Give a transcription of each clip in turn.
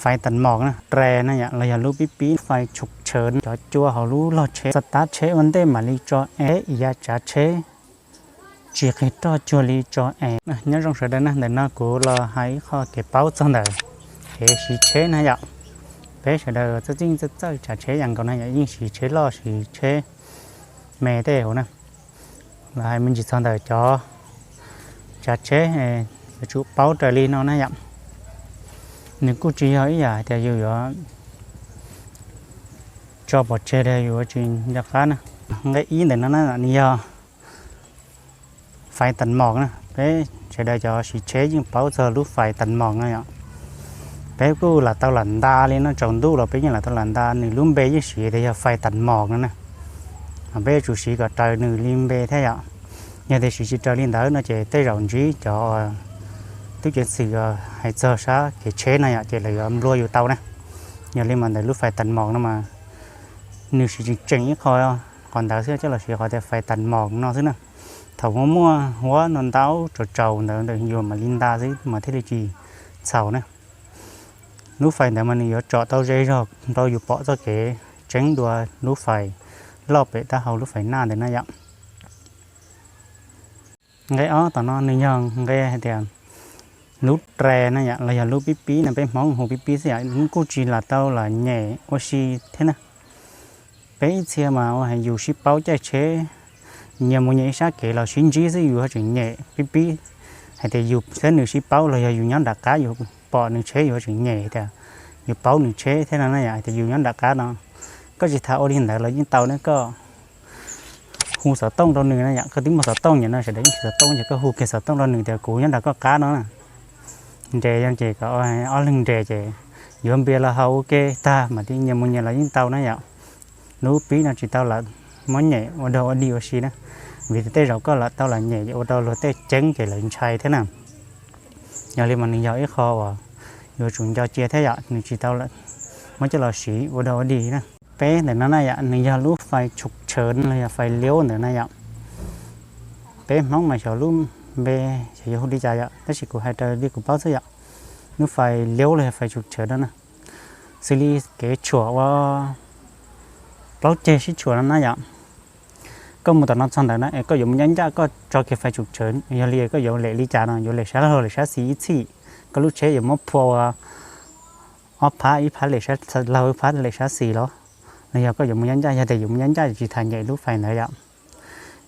fais tas mos na, res na yom, los yog lub pib pib, fais tshum tshawv, cov cua hauv lub log tsheb, xav tav tsheb ua ntej mam li tso es, yav tsav tsheb tsis qis roj cuag li tso es. Nyob zoo sawv daws na, ntawm no kuv los hais ib qho kev paub txog ntawm kev siv tsheb na yom. Peb sawv daws txawj txawj txawj tsav tsheb yam nkaus na yom, yeej siv tsheb loj siv tsheb me tej hauv na. Los hais me ntsis txog ntawm cov tsav tsheb, yuav tsum paub raws li no na yom. Nws kuj tsis yog ib yam hais tias yus yuav tso pov tseg los yus yuav tsis nco qab na. Nqe ib ntawm no na, nws yog fais tas mos na. Peb sawv daws cov siv tsheb yeej paub txog lub fais tas mos no yom. Peb kuj lam tau lam nta li no, tsaus ntuj los peb yeej lam tau lam nta, nws lub npe yeej siv tias yog fais tas mos no na. Peb yuav tsum siv kom raws nws li npe thiab yom. Yog tias siv tsis raws li ntawd no ces tej zaum ntsib cov tub ceev xwm hais txog sab kev tsheb no yom, ces lawv yuav nplua yus tau na. Yog li mas ntawm lub fais tas mos no mas nws siv tseem tseem ib qho, qhov ntawd xwb, coj los siv qhov tias fais tas mos no xwb na. Thaum muaj muaj huab no ntau tsaus tsaus ntawd ntawm yus mam li nta xwb mas thiaj li tsis txhaum na. Lub fais ntawd mas nws yuav tsom tau ze zog rau yus pom txoj kev tseeb dua lub fais loj pem taub hau lub fais naj ntawd na yom. Nqe ob tom no nws yog nqe hais tias lub res na yom, los yog lub pib pib no, peb Hmoob hu pib pib xwb yom, kuj tsis lam tau lam nyem ua si thiab na. Peb ib txhia mas ua yus sib paub caij tsheb, nyias mus nyias ib sab kev los sib ntsib xwb yus ho tseem nyem pib pib. Hais tias yus thiab nws sib paub los yog yus nyob nram qab yus pom nws tsheb yus ho tseem nyem tias yus paub nws tsheb thiab no na yom, hais tias yus nyob nram qab no. Koj tsis tas ua li ntawd los yeej tau ne, koj hu xov tooj rau nws na yom, koj twb muaj xov tooj nyem no, sawv daws yeej siv xov tooj ces koj hu kiag xov tooj rau nws tias kuv nyob nram koj qab no na. Nres ces kom ob leeg nres ces yuav npias los haus ua ke tag mam li nyias mus nyias los yeej tau na yom. Lub pib no tsis tau lam muab nyem ua dog ua dig ua si na, vim tias tej zaum koj lam tau lam nyem ua rau luag tej ceeb ces lawv ntshai thiab na. Yog li mas nws yog ib qho uas yuav tsum nco cia thiab yom, nws tsis tau muab coj los siv ua dog ua dig na. Peb ntawm no na yom, nws yog lub fais tshum tshawv los yog fais liub ntawm na yom. Peb Hmoob mas xyov lub npe xyov yuav hu li cas yom, tab sis kuv hais raws li kuv paub xwb yom. Lub fais liub los yog fais tshum tshawv no na, xws li kev tshuam ua plaub ceg sib tshuam no na yom. Koj mus tom no txog ntawd na es koj yuav mus ncaj ncaj koj tso kiag fais tshum tshawv, yog li koj yuav lem li cas no, yuav lem sab laug lem sab xis ib txhij, koj lub tsheb yuav muab phua ua ob phab, ib phab lem sab laug ib phab lem sab xis los, los yog koj yuav mus ncaj ncaj, yog tias yuav mus ncaj ncaj tsis tas nyem lub fais ntawd yom.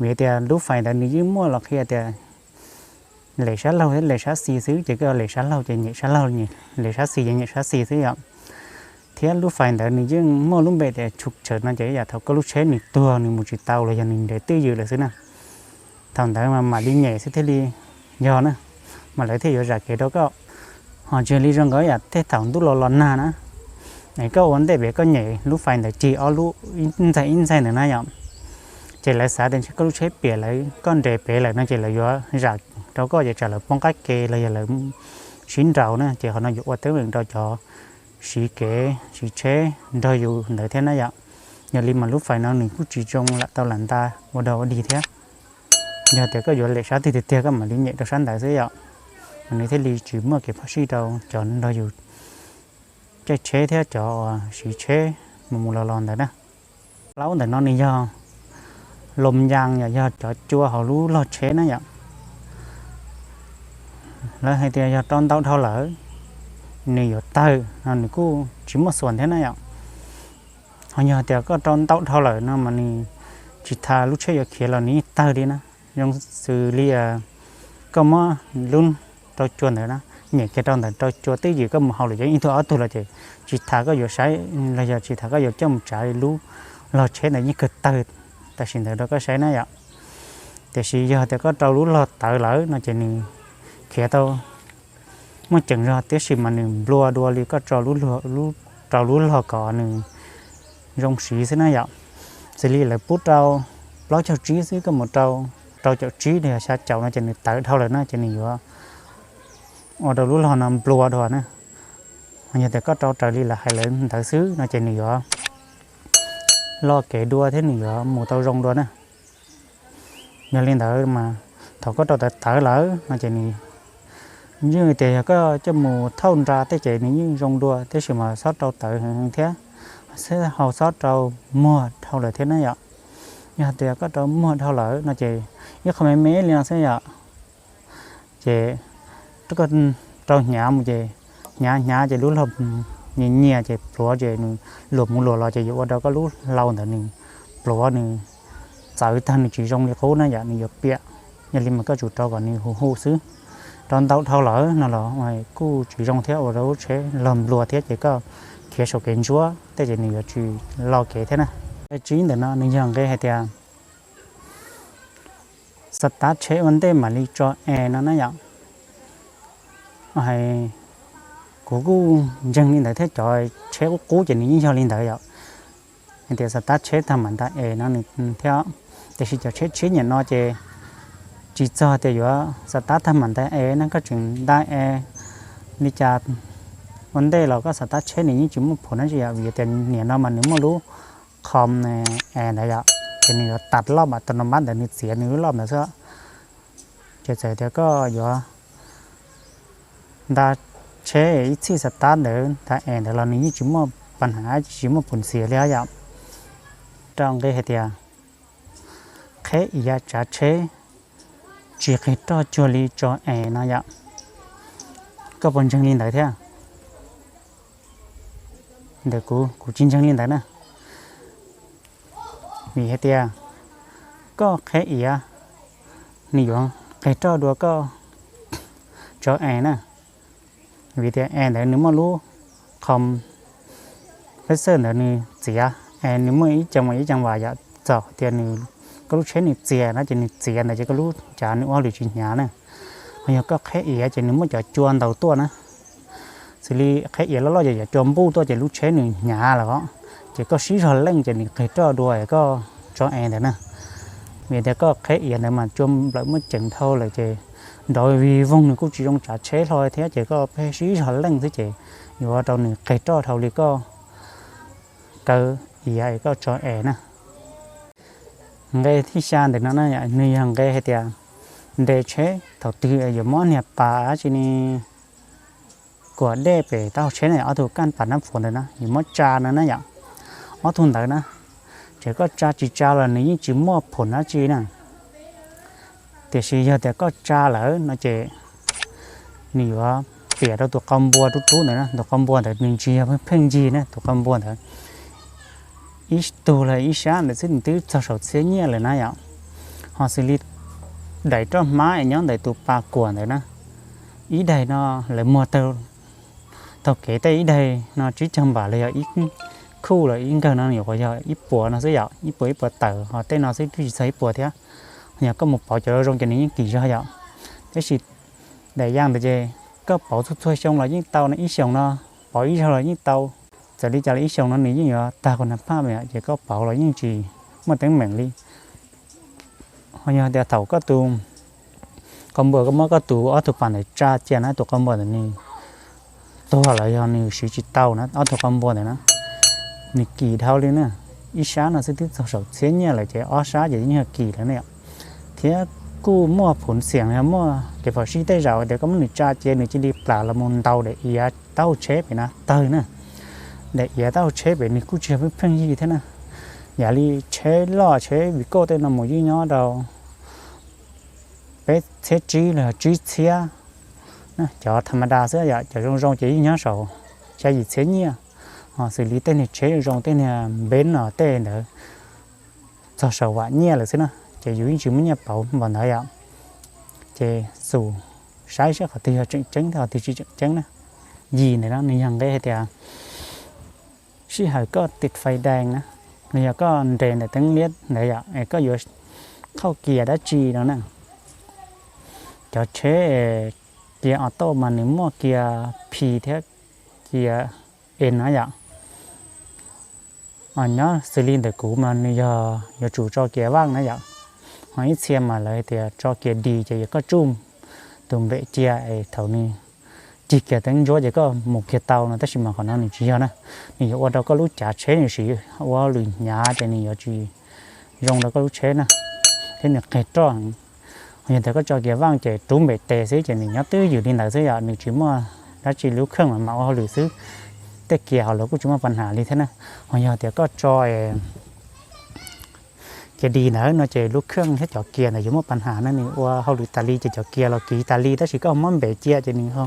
Vim tias lub fais ntawd nws yeej muaj los qhia tias lem sab laug thiab lem sab xis xwb, ces koj lem sab laug ces nyem sab laug, lem sab xis ces nyem sab xis xwb yom. Thiab lub fais ntawd nws yeej muaj lub npe tias tshum tshawv no ces ib yam thaum koj lub tsheb nws tuag nws mus tsis tau los yog nws nres twj ywm lawm xwb na. Thaum ntawd mas mam li nyem xwb thiaj li yog na, mas lawv thiaj yuav zam kev rau koj. Ho tsis li zoo nkaus yam tej thaum ntuj los los nag na, es koj ua ntej pem koj nyem lub fais ntawd cig ob lub ib ntxaig ib ntxaig ntawd na yom, ces lawv xav tias ntshe koj lub tsheb piam lawm koj nres pem lawm no ces lawv yuav zam rau koj ces tsam lawv poob qab ke los yog lawv sib nraus na, ces qhov no yuav ua teeb meem rau cov siv kev siv tsheb nrog yus ntawd thiab na yom. Yog li mas lub fais no nws kuj tsis zoo lam tau lam nta ua dog ua dig thiab. Yog tias koj yuav lem sab twg tiag tiag koj mam li nyem rau sab ntawd xwb yom, mas nws thiaj li tsis muaj kev phom sij rau cov nrog yus caij tsheb thiab cov siv tsheb mus mus los los ntawd na. Plaub ntawm no nws yog lom yas yom, yog cov cua hauv lub log tsheb na yom. Lawv hais tias yog rau ntau dhau lawm nws yuav tawg no nws kuj tsis muaj xuas thiab na yom. Ho yog tias koj rau ntau dhau lawm no mas nws tsis tas lub tsheb yuav khiav los nws yeej tawg li na. Zoo xws li koj muab lub rau cua ntawd na, nyem kiag rau ntawd rau cua twj ywm koj mus haus lwm yeeb ib tug ob tug los ces tsis tas koj yuav saib los yog tsis tas koj yuav coj mus tsav li lub log tsheb ntawd yeej kawg tawg tam sim ntawd rau koj saib na yom. Tiam sis yog tias koj rau lub log tawv lawm no ces nws khiav tau muaj ceem zog tiam sis mas nws nplua dua li koj rau lub log kom nws zoo siv xwb na yom. Xws li lawv pub rau plaub caug tsib xwb koj mus rau rau caum tsib los yog xya caum no ces nws tawv dhau lawm na ces nws yuav ua rau lub log no nplua dua na. Yog tias koj rau raws li lawv hais lawv ntawd xwb no ces nws yuav loj kev dua thiab nws yuav mus tau zoo dua na. Yog li ntawd mas thaum koj rau tawv tawv lawm no ces nws Yeej tias yog koj coj mus thauj nra tej ces nws yeej zoo dua, tab sis mas xob rau tawv heev thiab, hau xob rau muag dhau lawm thiab na yom. Yog tias koj rau muag dhau lawm no ces ib qho me me li no xwb yom, ces koj rau hnyav mus ces hnyav hnyav ces lub laug nyias nyias ces pluav ces nws luam mus luam los ces yuav ua rau koj lub hlau ntawd nws pluav nws txawv tag nws tsis zoo li qub na yom, nws yuav piam. Yog li mas koj tsum rau kom nws huv huv xwb. Rau ntau dhau lawm no los kuj tsis zoo thiab, ua rau lub tsheb laug nplua thiab ces koj khiav saum kev ntsuab tej ces nws yuav tsis lo kev thiab na. Qhov tsib ntawm no nws yog nqe hais tias xav tab tsheb ua ntej mam li tso es no na yom. Kuv kuj ntseeg li ntawd thiab, cov tsheb qub qub ces nws yeej yog li ntawd yom. Hais tias xav tab tsheb tag mam nta es no thiab, tiam sis cov tsheb tshiab niaj no ces tsis txog tias yuav xav tab tag mam nta es no, koj tseem nta es li cas ua ntej los koj xav tab tsheb nws yeej tsis muaj phum dab tsi yom, vim tias niaj no mas nws muaj lub qhov es ntawd yom, ces nws yuav tas loj mas tau no npab ntawd nws txiav nws lub loj ntawd xwb. Ces txawm tias koj yuav nta tsheb ib txhij xav tab ntawd nta es ntawd los nws yeej tsis muaj pas hnav tsis muaj phum xiav li yom. Rau nqe hais tias qheb iav tsav tsheb tsis qhis roj cuag li tso es no yom. Koj puas ntseeg li ntawd thiab? Ntawm kuv, kuv tsis ntseeg li ntawd na. Vim hais tias koj qheb iav nws yuav qhis roj dua koj tso es na. Vim tias es ntawd nws muaj lub qhov peb xawj ntawd nws txiav es nws muaj ib ceev uas ib ceev vas yom, txawm tias nws, koj lub tsheb nws txias no ces nws txiav ntawd ces koj lub cav nws ua hauj lwm tsis hnyav na. Ho yog koj qheb iav ces nws muaj cov cua ntaus tuaj na. Xws li qheb iav loj loj ces cov cua npuj tuaj ces lub tsheb nws hnyav lawm os, ces koj sib zog leej ces nws qhis roj dua es koj tso es ntawd na. Vim tias koj qheb iav ntawd mas cua nplawm muaj ceev dhau lawm ces nrov vig voog nws kuj tsis zoo tsav tsheb hlo thiab, ces koj pheej sib zog leej xwb ces yuav ua rau nws qhis roj dhau li koj kaw iav es koj tso es na. Nqe thib xya ntawm no na, nws yog nqe hais tias nres tsheb thaum twg yuav muab niag pas dab tsi ne, kuam dej pem taub hau tsheb na, ob tug kaj pas nab fuav ntawd na yuav muab tsa no na yom. Ob tug ntawd na, txawm koj tsa tsis tsa los nws yeej tsis muaj phum dab tsi na. Tiam sis yog tias koj tsa lawm no ces nws yuav piam rau tus qau npua rub rub ntawd na, tus qau npua ntawd nws tsis yog pheej yig na, tus qau npua ntawd ib tug los ib sab ntawd xwb nws twb txog saum txhiab nyiaj lawm na yom. Ho xws li daim roj hmab es nyob ntawm tus pas kuam ntawd na, ib daim no lawv muag taug kev tej ib daim no tsib caug npam los yog ib khuj los ib nkawg no yuav yog ib puas no xwb yom, ib puas ib puas tawm, ho tej no xwb twb tsis txog ib puas thiab. Yog koj mus pauv cov zoo ces nws yeej kim zog yom. Tab sis daim yaj ntawd ces koj pauv txhua txhua xyoo los yeej tau no, ib xyoos no pauv ib zaug los yeej tau. Txawm li cas los ib xyoos no nws yeej yuav tag kuv nag phaj yom, ces koj pauv los yeej tsis muaj teeb meem li. Ho yog tias thaum koj tus qau npua koj muab koj tus ob tug pas ntawd tsa cia na, tus qau npua ntawd nws tuag los yog nws siv tsis tau na, ob tug qau npua ntawd na, nws kim dhau li na. Ib sab no xwb twb txog saum txhiab nyiaj lawm ces ob sab ces yeej yog kim lawm na yom. Thiab kuj muaj phum xiam yog muaj kev phom sij tej zaum tias koj muab nws tsa cia nws cia li plam los mus ntaus daim iav taub hau tsheb pem na tawg na. Daim iav taub hau tsheb pem nws kuj tsis yog pheej pheej yig thiab na. Yam li tsheb loj tsheb vim kauj tej no mus yeej nyob rau peb txhiab tsib los yog tsib txhiab, cov tham ma da xwb yom, cov zoo zoo ces yeej nyob saum xya yim txhiab nyiaj. Ho xws li tej niag tsheb zoo zoo tej niag npeb no tej ntawd txog saum vam nyiaj lawm xwb na, ces yus yeej tsis muaj nyiaj pauv npaum ntawd yom. Ces xum saib seb qhov twg yog tseem ceeb thiab qhov twg tsis tseem ceeb na. Yim ntawm no nws yog nqe hais tias sij hawm koj tiv fais dees na, los yog koj nres ntawm teeb liab ntawd yom, es koj yuav thauj kias dab tsi no na. Cov tsheb kias auto mas nws muaj kias P thiab kias N na yom. Nyob xws li ntawm kuv mas nws yog yuav tsum tso kias vaj na yom. Ho ib txhia mas lawv tias tso kias D ces yog koj tsuj tus npem cia es thaum nws cig kiag teeb ntsuab ces koj mus kiag tau no, tab sis mas qhov no nws tsis yog na. Nws yuav ua rau koj lub cav tsheb nws siv ua lwm hnyav ces nws yuav tsis zoo rau koj lub tsheb na, thiab nws qeg roj heev. Yog tias koj tso kias vaj ces rub npem tes xwb ces nws nyob twj ywm li ntawd xwb yom, nws tsis muaj dab tsi, lub kheej mas mam ua hauj lwm xwb. Tej kias hauv lawv kuj tsis muaj pab hnav li thiab na. Ho yog tias koj tso kias di ntawd no ces lub kheej thiab cov kias ntawd yuav muaj pab hnav na, nws ua hauj lwm tas li ces cov kias los kiv tas li, tab sis koj muab npem cia ces nws ho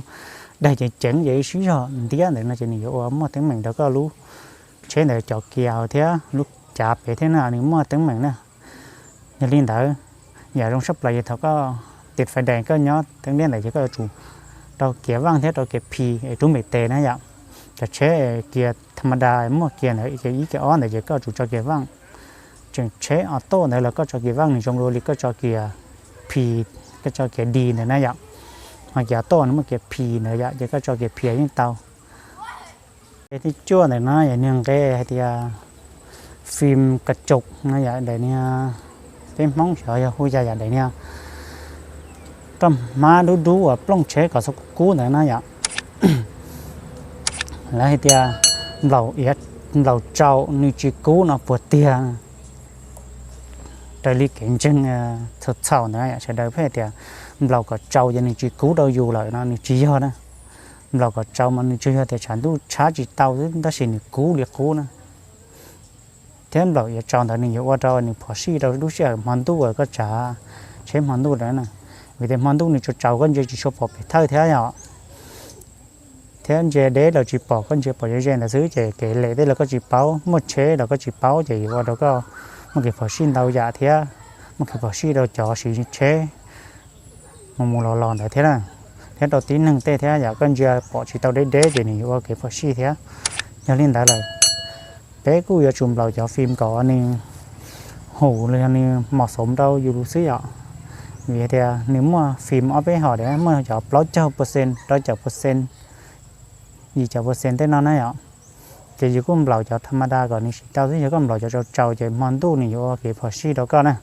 daig ceev ceev ces ib sib zog ntiab ntawd no ces nws yuav ua muaj teeb meem rau koj lub tsheb ntawd cov kias thiab lub cav pem thiab na, nws muaj teeb meem na. Yog li ntawd, yam zoo tshaj plaws yog thaum koj tiv fais dees koj nyob teeb liab ntawd ces koj yuav tsum rau kias vaj thiab rau kias phi es rub npem tes na yom. Cov tsheb kias tha ma da muaj kias ntawd ces ib kias ob ntawd ces koj yuav tsum tso kias vaj. Tseem tsheb auto ntawd los koj tso kias vaj nws zoo dua li koj tso kias phi, koj tso kias di ntawd na yom. Ho kias auto nws muaj kias phi ntawd yom, ces koj tso kias phi yeej tau. Ces thib cuaj ntawm no yog niag nqe hais tias fim ka caum no yom, daim niag peb Hmoob xyov yog hu yam yam daim niag roj hmab dub dub uas plooj tsheb kom txhob kub kub ntawd na yom. Lawv hais tias nplaum iav, nplaum tsaus nws tsis kub no puas tiag? Raws li kev ntseeg txhaum txhaum ntawd yom, sawv daws pheej tias nplaum kom tsaus ces nws tsis kub rau yus lawm no, nws tsis yog na. Nplaum kom tsaus mas nws tsuas yog tias tshav ntuj tshab tsis tau xwb, tab sis nws kub li qub na. Thiab nplaum iav tsaus ntawd nws yuav ua rau nws phom sij rau lub sij hawm hmo ntuj uas koj tsav tsheb hmo ntuj lawm na. Vim tias hmo ntuj nws tsaus tsaus koj ntsia tsis tshua pom pem thawj thiab yom. Thiab ntsia deb los tsis pom, koj ntsia pom ze ze ntawd xwb ces kev lem tej los koj tsis paub, muaj tsheb los koj tsis paub ces yuav ua rau koj muaj kev phom sij ntau yam thiab muaj kev phom sij rau cov siv tsheb mus mus los los ntawd thiab na, thiab rau tib neeg tej thiab yom, koj ntsia pom tsis tau deb deb ces nws yuav ua kev phom sij thiab. Yog li ntawd lawm, peb kuj yuav tsum nplaum cov fim kom nws hum los yog nws mos xoov rau yus lus xwb yom. Vim tias nws muaj fim ob peb hom tias muaj cov plaub caug percent, rau caum percent, yim caum percent tej no na yom. Ces yus kuj nplaum cov tha ma da kom nws siv tau xwb, yog koj nplaum cov tsaus tsaus ces hmo ntuj nws yuav ua kev phom sij rau koj na.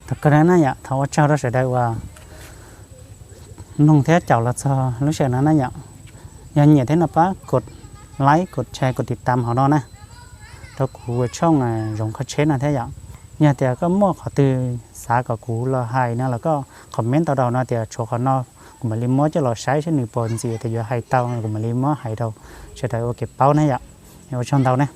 Thaum kawg na yom, thov ua tsaug rau sawv daws uas mloog thiab caum los txog lub sij hawm no na yom. Yog nyiam thiab no pab kod like, kod share, kod tiv tam hauv no na, rau kuv tshooj Zoov Kho Tsheb no thiab yom. Yog tias koj muaj qhov twg xav kom kuv los hais no los koj comment tau rau no tias tshuav qhov no, kuv mam li muab coj los saib saib nws puas ntxim tias yuav hais tau, kuv mam li muab hais rau sawv daws ua kev paub na yom. Ua tsaug ntau na.